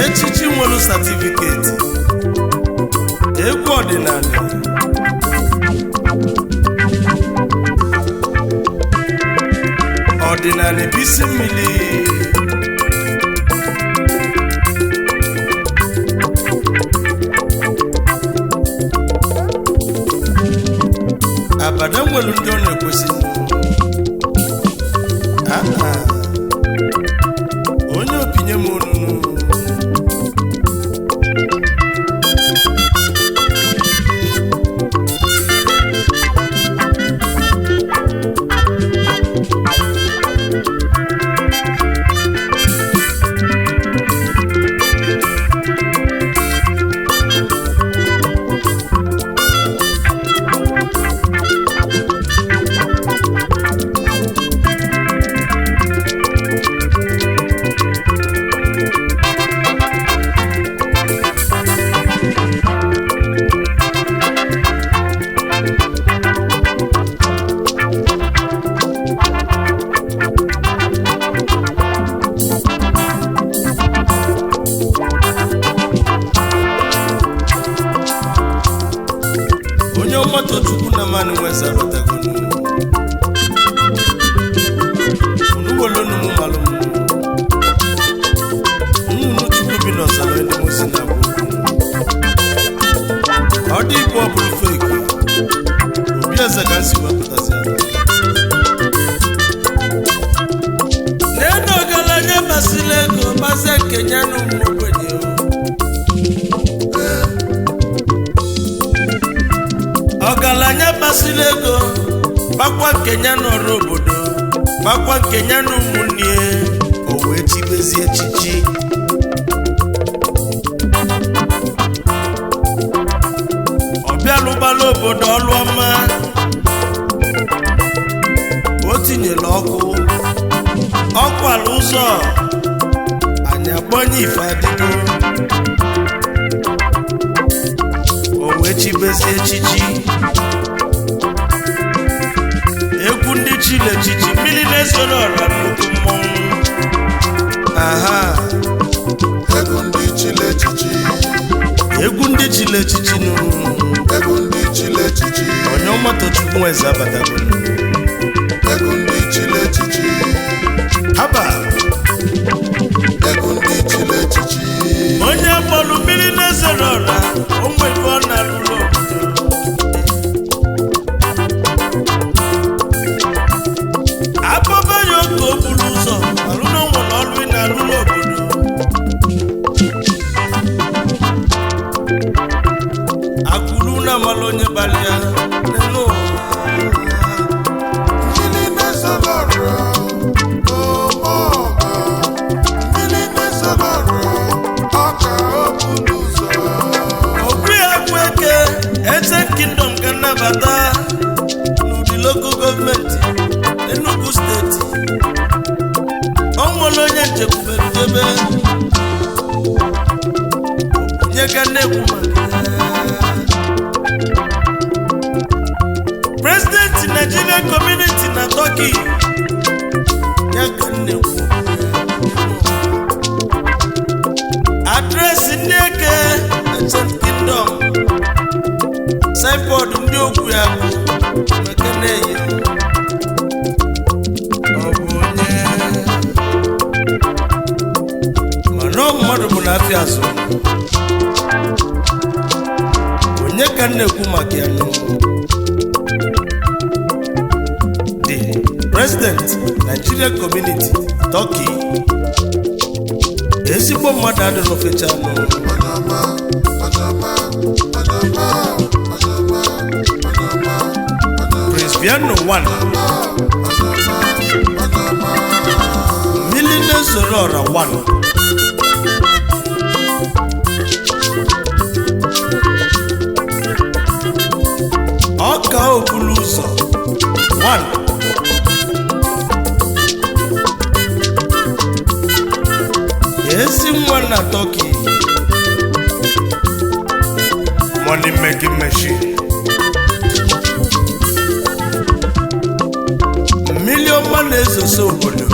Echichi nwere certificate. Egwu ọdịnala. Ọdịnala bụ isi mmiri. Abada nwere ndị ọ na-ekwesị. Aha. Onye opinye m onunu. Onye ọgbata Chukwu na mmanụ nweza batagonu. Onuwolonu mụ malụ mụ. Nnụnụ Chukwu bi n'ọzara ndị mosi na agwa okwu. Ọ dị ibu ọ bụrụ feki. Obi eze ka nsi wepụtazi ya. N'elu ọgaranya masịrị ego mazi nke ya na ụmụ ogbenye o. Ọgaranya kpasịrị ego gbakwa nke ya n'ọrụ obodo, gbakwa nke ya na ụmụnne, o wee chibezie echichi. Ọ bịalụbala obodo ọlụ ọma, o tinyere ọkụ ọkụ ala ụzọ anyị akpọnye ife adịgo, o wee chibezie echichi. Egwu ndị chile echichi, mmiri na-ezoro ọra, nnukwu mmọnwụ. Aha. Egwu ndị chile echichi. Egwu ndị chile echichi nụ. Egwu ndị chile echichi. Onye ọmata Chukwu nweze abatago. Egwu ndị chile echichi. Haba. Egwu ndị chile echichi. Onye kpọrọ mmiri na-ezoro ọra, o nwere ọ na-alụlụ obodo. Akpọba ya oge o buru ụzọ alụ na o nwere ọrụ ị na-alụlụ obodo. Akụrụ na amala onye gbara ya n'elu ụwa. Mmiri na-ezoro ọra, omeọga. Mmiri na-ezoro ọra, ọka o buru ụzọ. Obi agwụ eke Eze Kingdom ka nnabata n'ụdị local government, Enugu Steeti. O nwere onye nchekwubere debe onye ka na-ekwu maka ya. President Nigerian Community na Turkey, ya ka m na-ekwu. Address ndị eke Ancient Kingdom, signboard ndị okwu ya bụ maka na-eyi. Ọ bụ onye mana ọ mmadụ bụ na afịa azụ. Onye ka m na-ekwu maka ya nụ? The President, Nigeria Community Turkey. Ezigbo mmadụ adịrọ fecha nụ. Onye ọma, onye ọma, onye ọma, onye ọma, onye ọma, onye ọma. Prince Piano 1. Onye ọma, onye ọma. Mmiri na-ezoro ọra 1. Ọka okpuru ụzọ 1. Ezi nwa na Turkey, money making machine. Mmiri ọma na-ezosa obodo,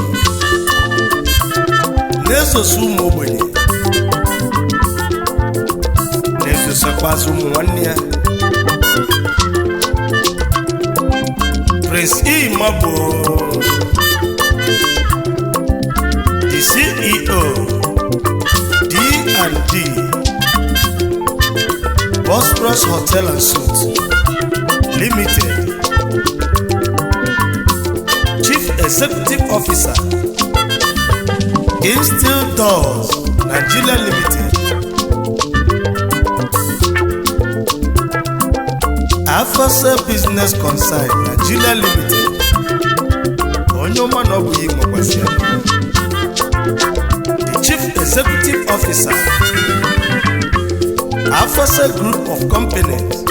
na-ezosa ụmụ ogbenye. Nakwazi ụmụ nwanne ya Prince E. Mabo, the CEO, D&D Bosphorus Hotel and Suites Limited, Chief Executive Officer, Instil Doors Nigeria Limited, Afasa Business Concern Nigeria Limited. Onye ọma na ọ bụ ya nwekwasị ya. The Chief Executive Officer, Afasa Group of Companies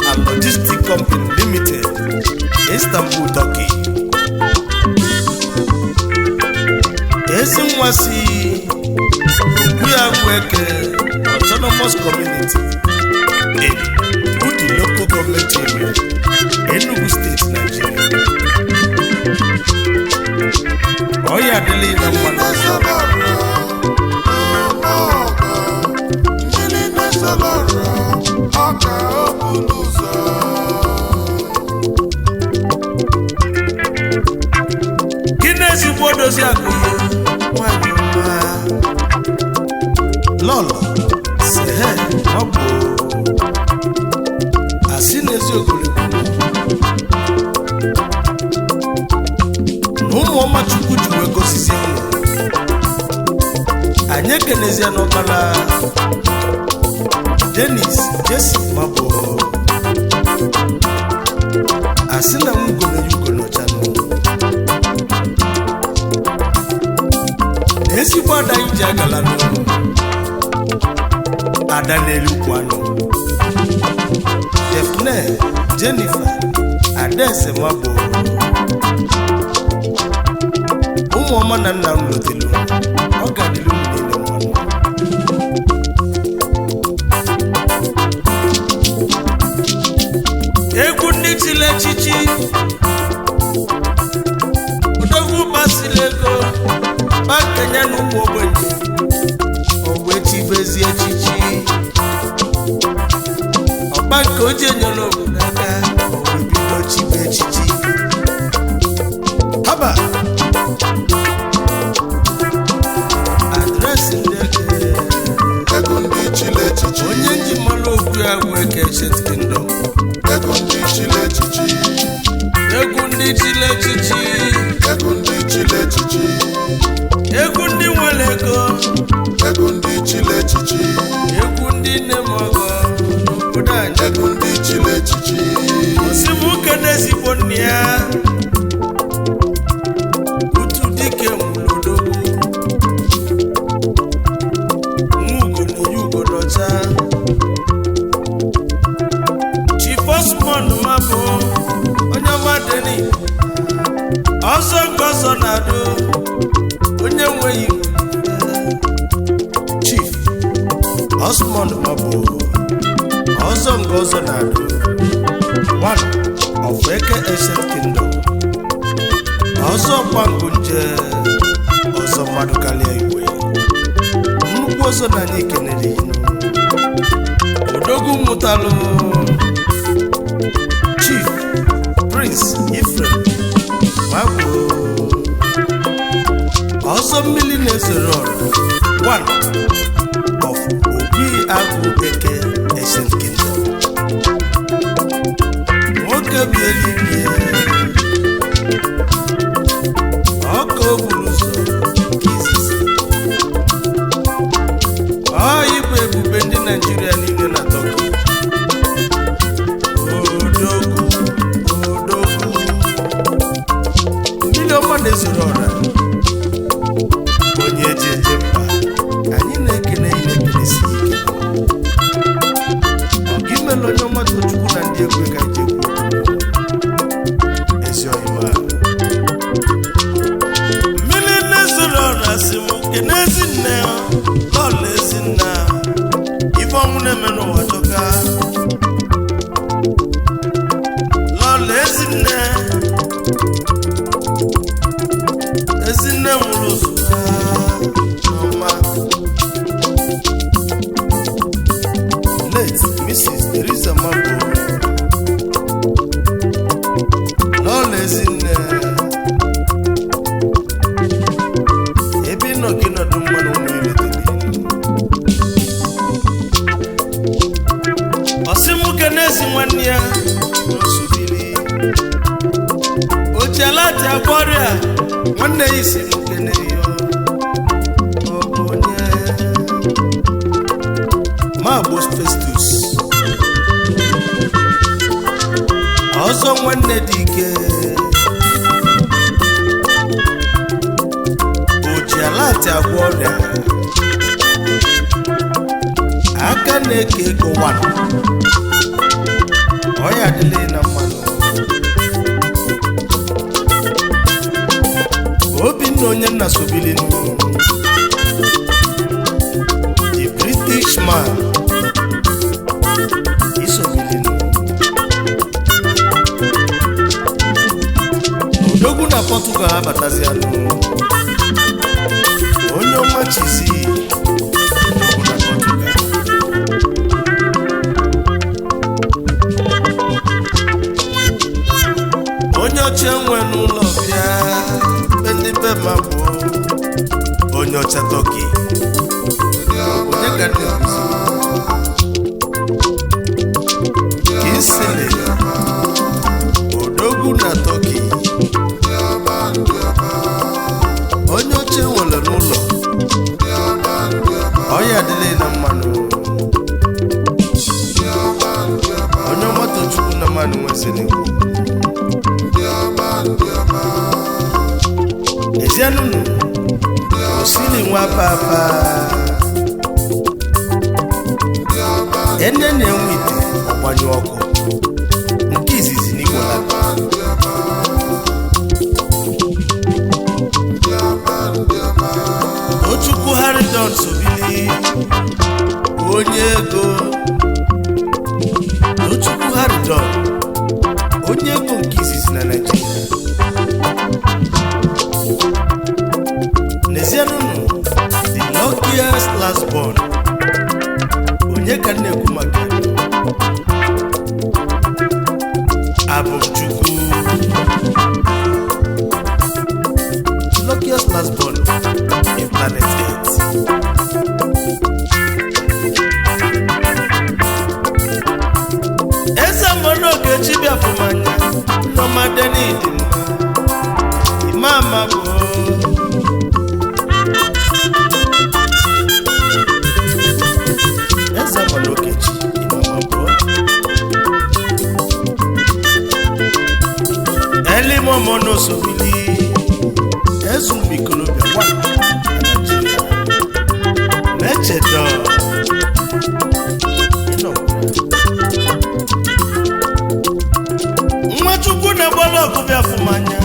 and Logistics Company Limited, Istanbul, Turkey. Ezi nwa si Ogbuagweke Autonomous Community in Udi Local Government Area, Enugu State, Nigeria. Ọya adịla na mma na Na-eselọrọ, ọgọ. Mmiri na-eselọrọ, ọka o bulu ụzọ. Gị na-ezigbo dozi akụ ya nwanyị ọma, lọlọ sehe ọ bụ asị na ezi ogologo na ụmụ ọma Chukwu ji wee gosizie ụlọ anyị. Ekenezie n'ọkpara Denis Jesi Mabụ, asị na nwugo na ya ugo n'ọcha n'ụlọ na ezigbo ada anyị ji agala n'ụlọ ada n'elu ukwu anụ Defne Jennifer Adaeze Mabụ. Ụmụ ọma na nna m lotelu, ọ ga-adịrị unu niile mmanụ. Egwu ndị chiri echichi, odogwu gbasiri ego bakenya na ụmụ ogbenye o wee chibezi echichi ọgba nke o ji enyere obodo aka, o wee bido chibe echichi haba address ndị eke. Ego ndị chiri echichi. Onye nji mmanụ okwu ya bụ Eke Ancient Kingdom. Ego ndị chiri echichi. Egwu ndị chiri echichi. Ego ndị chiri echichi. Egwu ndị nwere ego. Ego ndị chiri echichi. Egwu ndị nne m ọgọ n'obodo anyị. Ego ndị chiri echichi. Osimụke na-ezigbo nne ya utu dike nwụlodogwu nwa ugo na-eyi ugo n'ọcha. Chief Osmond Mabụ, onye ọma deni ọzọ nke ọzọ na-adụ onye nweghị. Chief Osmond Mabụ, ọzọ nke ọzọ na-adụ one of Eke Ancient Kingdom, ọzọ kpango nje ọzọ mmadụ karịa igwe nnukwu ọzọ na anyị kenere inu odogwu mụtalụ Chief Prince Ifrem Mabụ, ọzọ mmiri na-ezoro ọra one of Obi Agụ Eke Ancient Kingdom. Nwoke bi eluigwe ọka o buru ụzọ nke izizi ọ ịbụ ebube ndị Naijiria niile na Tọki. Odogwu, odogwu mmiri ọma na-ezoro ọra, onye eji eje mba, anyị na-ekene ya, na-ekenesi ike ọka imela onye ọma Tochukwu na ndị egwu ka anyị ji ekwu okwu. Ezi ọyịma mmiri na-ezoro ọra si m kene ezinne, lọla ezinna. Ife ọnwụ na-eme n'ụwa jọka. Lọla ezinne, ezinne nwụrụ ozugbo n'ọma. Late Mrs. ka ịnọdụ mma na ụmụ iletele. Ọsị nwoke na-ezi nwanne ya n'osobiri ojialati agwa ọrịa nwanne ya isi nwoke na-eyo ọ bụ onye Magbo Festus ọzọ nwanne dị ike ojialati agwa ọrịa aka na-eke ego wan ọya adịla na mmanụ. Obinna onye nna sobilinu the British man isobilinu odogwu na Portugal abatazianụ onye ọma chizi odogwu na Portugal. Onye ọcha nwe n'ụlọ bịa be ndị be ma bụ onye ọcha Tọki onye ka na-eguzo Kinsile odogwu na Tọki onye oche nwere n'ụlọ ọya adịla na mmanụ onye ọma Tochukwu na mmanụ nweziri ezianụnụ osili nwa papa ene na-enwe ite ọgbanyụ ọkụ nke izizi n'Igbo la Tochukwu Harrison Sobili onye ego Tochukwu Harrison onye ego nke izizi na Naịjirịa. N'ezianụnụ the luckiest last born onye ka m na-ekwu maka ya? Abụmchukwu the luckiest last born in planet Earth. Eze Mmonogechi bịafụmanya Nneọma Deni dị mma Imama bụ Eze Mmonogechi Imama bụ Elimomonosobili Eze ụmụ ikolobịa wa na Naịjirịa Mechedo ịnọkwa Nwachukwu na-agbala ọgụ bịa fụmanya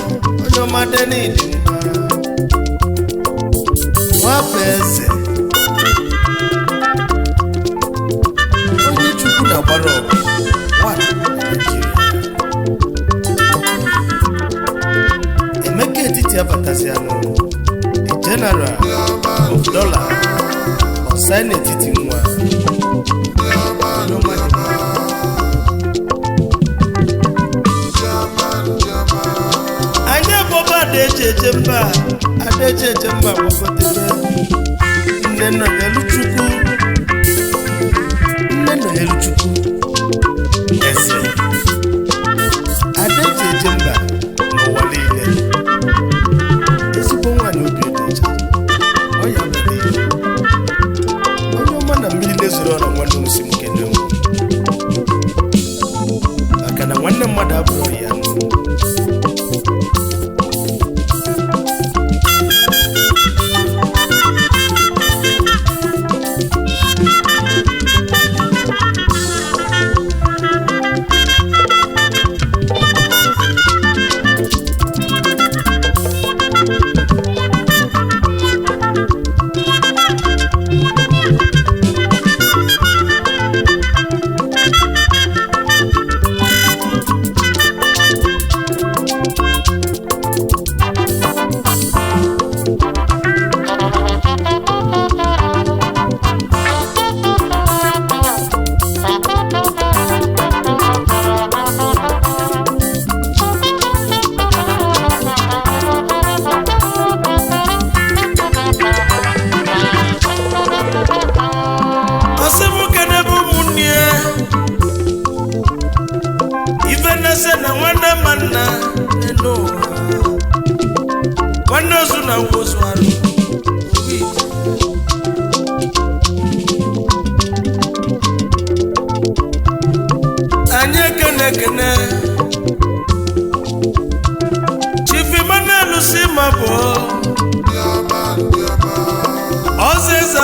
onye ọma Deni dị mma nwafọ eze onye Chukwu na-agbara ọgụ wa na Naịjirịa. Emeka Etiti abatazianụ the general of dollar ọsai n'etiti nwa onye ọma dị mma. Anyị abụba ada eji eje mba ada eji eje mba gbakọtebe nne nọ n'elu Chukwu nne nọ n'elu Chukwu eze ada eji eje mba n'ụwa niile ezigbo nwaanyị obi dị ọcha ọ ya abalị onye ọma na mmiri na-ezoro ọra nwanne m si m kene m maka na nwanne mmadụ abụrụ ya.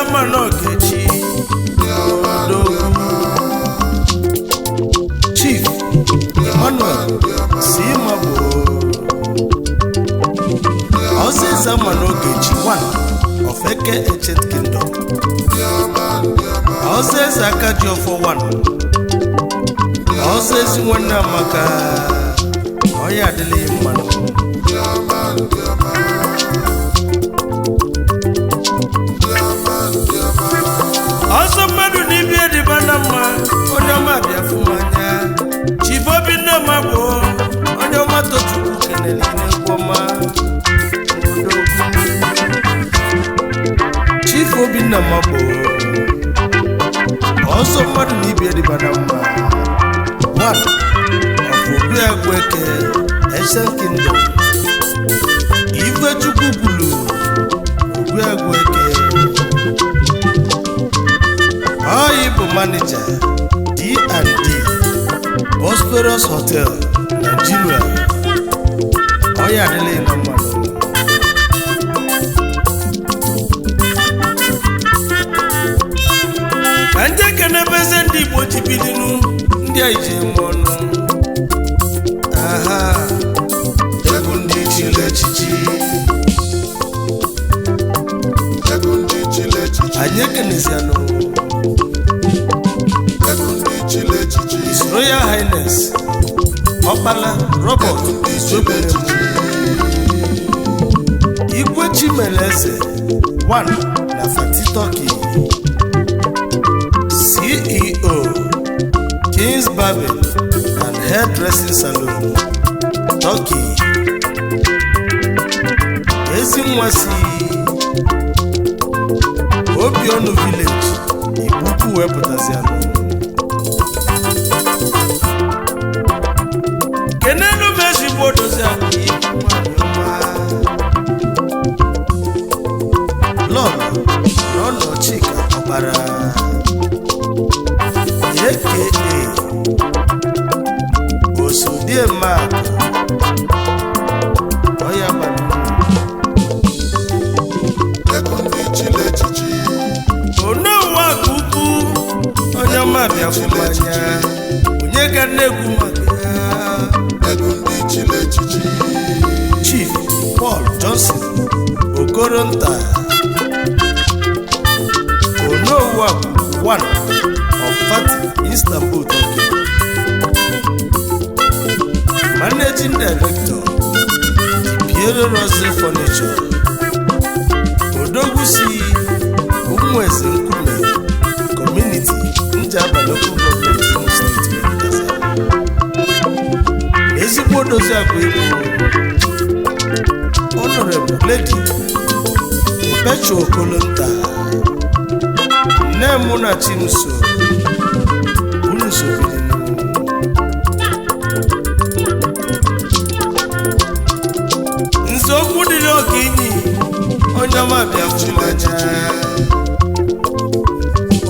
ama n'Ogechi. Ndị ọma, ndị ọma. Chief Emmanuel Simabo, Ọzịza ama n'Ogechi one of Eke Ancient Kingdom. Ndị ọma, ndị ọma. Ọzịza aka ji ọfọ one, ọzọ ezi nwanne amaka, ọya adịla ya mmanụ. Ndị ọma, ndị ọma. Ndị ọma, ndị ọma. Ọsọ mmadụ na ibi dịba na mma, onye ọma bịa fụ m anya. Chibobi Nnoma bụ onye ọma, Tochukwu kenere n'egwu ọma. Odogwu. Chief Obinna Mabụ, ọsọ mmadụ na ibi dịba na mma one of Obiagweke Ancient Kingdom, Ifechukwu kwulu Obiagweke. Oyi bụ manager D&D Prosperous Hotel Nigeria. Ọya adịla na mmanụ. Ka ndị ekenebeze ndị Igbo ji bilinu, ndị a iji eme ọnụ. Aha Egwu ndị chiri echichi. Egwu ndị chiri echichi. Anyị ekenezianụ Egwu ndị chiri echichi. His Royal Highness Ọkpala Robert Egwu ndị chiri Izuegbunemu, echichi. Igwe Chimeleze 1 na Fati Turkey, CEO Kings Barbing and Hairdressing Salon Turkey. Ezinwa si Obionu Village, Igbo wepụtazianụ. Kenelu m ezigbo dozi akụ nwanyị ọma, Lọlọ Lọlọ Chika Ọkpara, aka Osodiemakụ, ọya gbara. Egwu ndị chiri echichi. Onowu akụ ukwu, onye ọma bịa fụ m anya, onye ga na-egwu maka ya. Egwu ndị chiri echichi. Chief Paul Johnson Okoronta, Onowu akụ one of Fati, Istanbul, Turkey, Managing Director, Piero Rossi Furniture. Odogwu si Umueze Nkume Community, Njaba Local Government, Imo State wepụtazi. Ezigbo odozi akwa ego, Honorable Lady Epechu Okolonta, nne mụ na Chinso unu sobiri. Nzọụkwụ dịrị oke inyi, onye ọma bịa fụ m anya,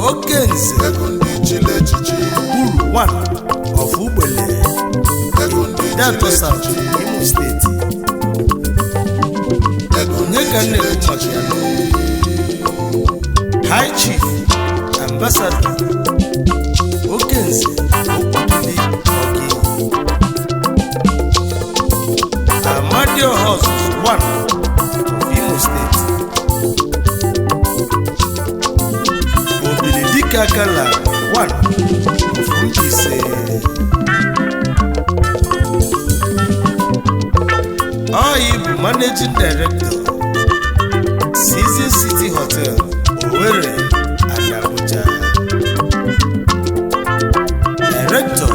oke nze. Egwu ndị chiri echichi. Uru one of Ugbele, Egwu ndị chiri Delta South, echichi. Imo Steeti. Egwu Onye ndị ka m chiri na-ekwu maka echichi. ya? High Chief Ambassador Okenze Okwudili Oki, Amadioha Ozuzu one of Imo State, Obilidike Akala one of Mbaise. Oyi bụ Managing Director, Season City Hotel, Owerri and Abuja. Director,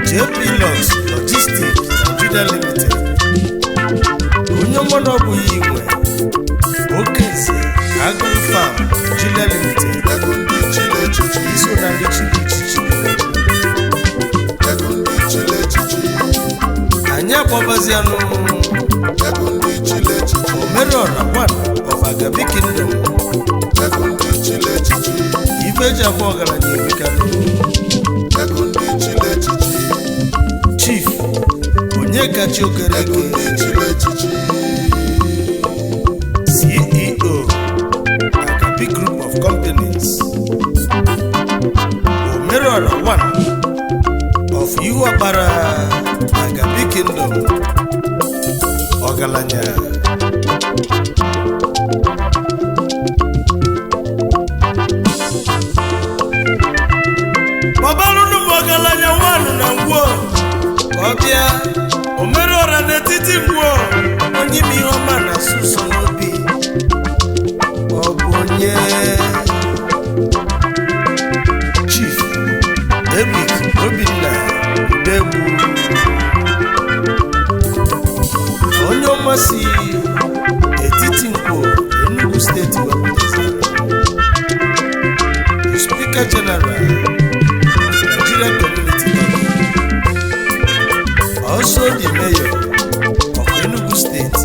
JP Lux Logistics Nigeria Limited. Onye mmanụ ọ bụghị inwe Okenze Agri Farm Nigeria Limited. Egwu ndị chiri echichi. Iso na ndị chiri echichi. Egwu ndị chiri echichi. Anyị akpọbazianụ Egwu ndị chiri echichi. Omerọra one of Agabi Kingdom. Egwu ndị chiri echichi. Ife eji abụ ọgaranya erikanụ. Egwu ndị chiri echichi. Chief Onyekachi Egwu Okereke, ndị chiri echichi. CEO, bịa omere ọra n'etiti ngwọ onye ime ihe ọma na asụsụ n'obi ọ bụ onye Chief David Obinna Udegbu onye ọma si etiti Nkwo Enugu steeti wepụtazara the Speaker General of Nigerian Community Party, also the Mayor of Enugu State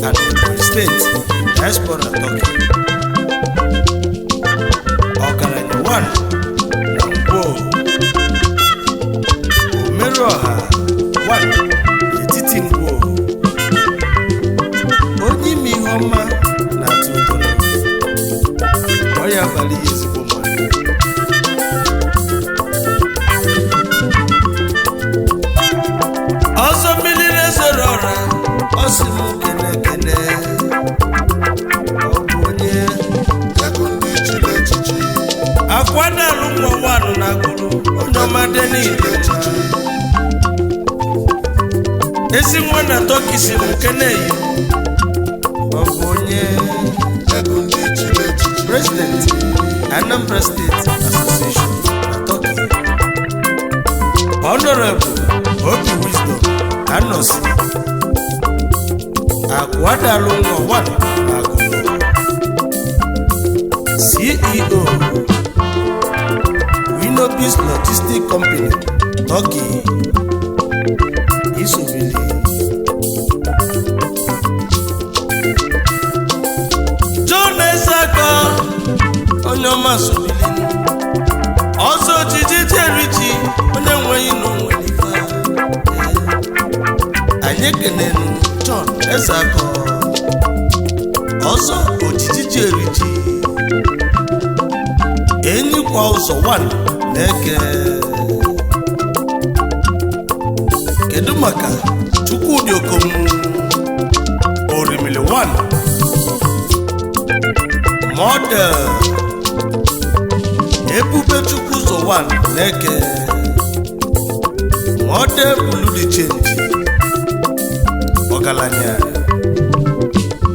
and Ebonyi State Diaspora Turkey. Ọgaranya 1 na Nkwo, Omeruọha 1 n'etiti Nkwo, onye ime ihe ọma na-atụ ụtọ n'obi. Ọ ya abalị ya ezigbo mmadụ. Ọzọ mmiri na-ezoro ọra, ọ sị m kene kene, ọ bụ onye Ego ndị chiri echichi. Akwa na-alụ nwa nwanụ na agụrụ onye ọma dị niile ezi nwa na Tọki si m kene yi, ọ bụ onye Ego ndị chiri echichi. President Anambra State Association na Turkey, Honorable Obi Wisdom Anosi Akwadalụ nwa 1 na Agụlụ, CEO Winobis Logistic Company Turkey, Isobili. John Ezaka onye ọma sobilinu ọzọ ojiji jerichi onye nweghị na onwere ife. Anyị ekenenu John Ezaka ọzọ ojiji jerichi enyi kwa ụzọ 1 na-eke. Kedu maka Chukwudi Okomu Orimili 1 model Ebube Chukwu ụzọ 1 na-eke model Blue de Change ọgaranya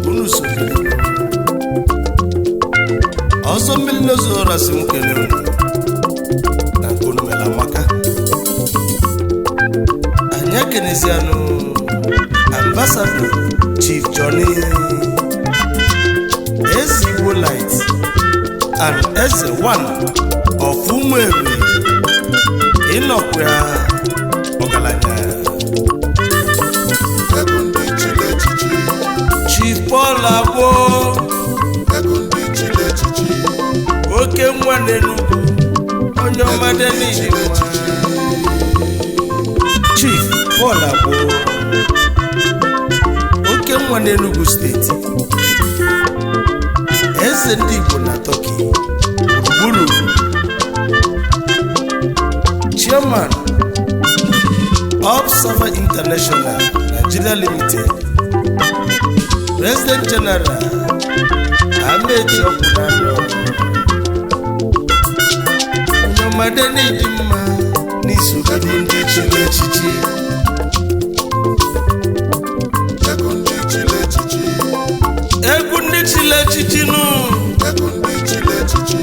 unu sogide ọzọ mmiri n'ozoro si m kele unu na nke unu mere amaka. Anyị ekenezianụ Ambassador Chief Johnny Ezigbo Light and Eze One of Umueri ịnọkwa ọgaranya. Ego ndị chiri echichi. Chief Paul Agbo Ego ndị chiri echichi. oke nwa n'Enugu onye ọma dị niile nwa. Chief Paul Agbo oke nwa n'Enugu steeti, eze ndị Igbo na Turkey gburugburu, Chairman Observer International Nigeria Limited, President General Amechi Ọkwụnanọ onye ọmade n'ịdị mma n'isogide ndị chiri echichi. Ego ndị chiri echichi. Egwu ndị chiri echichi nụ. Ego ndị chiri echichi.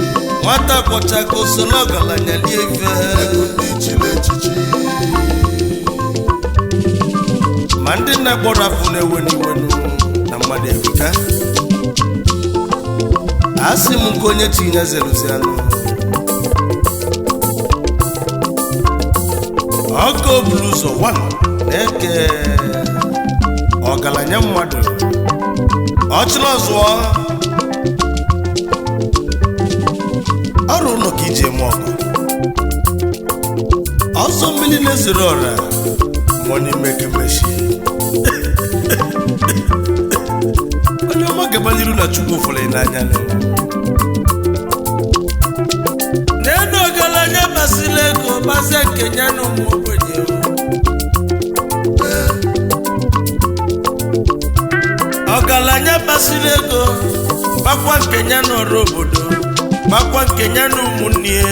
Nwata kwọchaka osoro ọgaranya lie ife. Ego ndị chiri echichi. Ma ndị na-akpọrọ afọ na-ewe n'iwenu na mmadụ erika asị m nke onye chi ya zeruzi anụ ọkụ buru ụzọ 1 na-eke ọgaranya mmadụ ọchịrị ọzụọ ọrụ ụlọ ka iji eme ọgụ ọsọ mmiri na-ezoro ọra money making machine onye ọma gabaniru na Chukwu fụrụ ya n'anya nụ. N'elu ọgaranya basịrị ego bazie nke ya na ụmụ ogbenye. Ọgaranya basịrị ego bakwa nke ya n'ọrụ obodo bakwa nke ya na ụmụnne ya,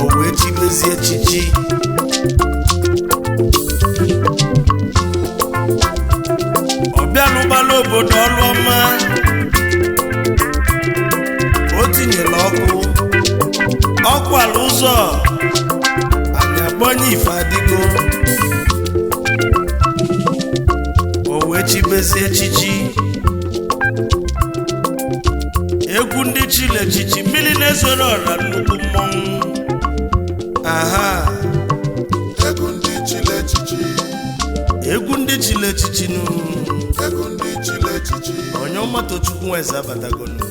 o wee chibezie echichi. obodo ọrụ ọma. O tinyere ọkụ ọkụ ala ụzọ, anyị akpọnye ife adịgo. O wee chibezie echichi egwu ndị chile echichi mmiri na-ezoro ọra, nnukwu mmọnwụ. Aha. Egwu ndị chili echichi. Egwu ndị chile echichi nụ. Egwu ndị chili echichi. Onye ọma, Tochukwu Nweze abatagonu.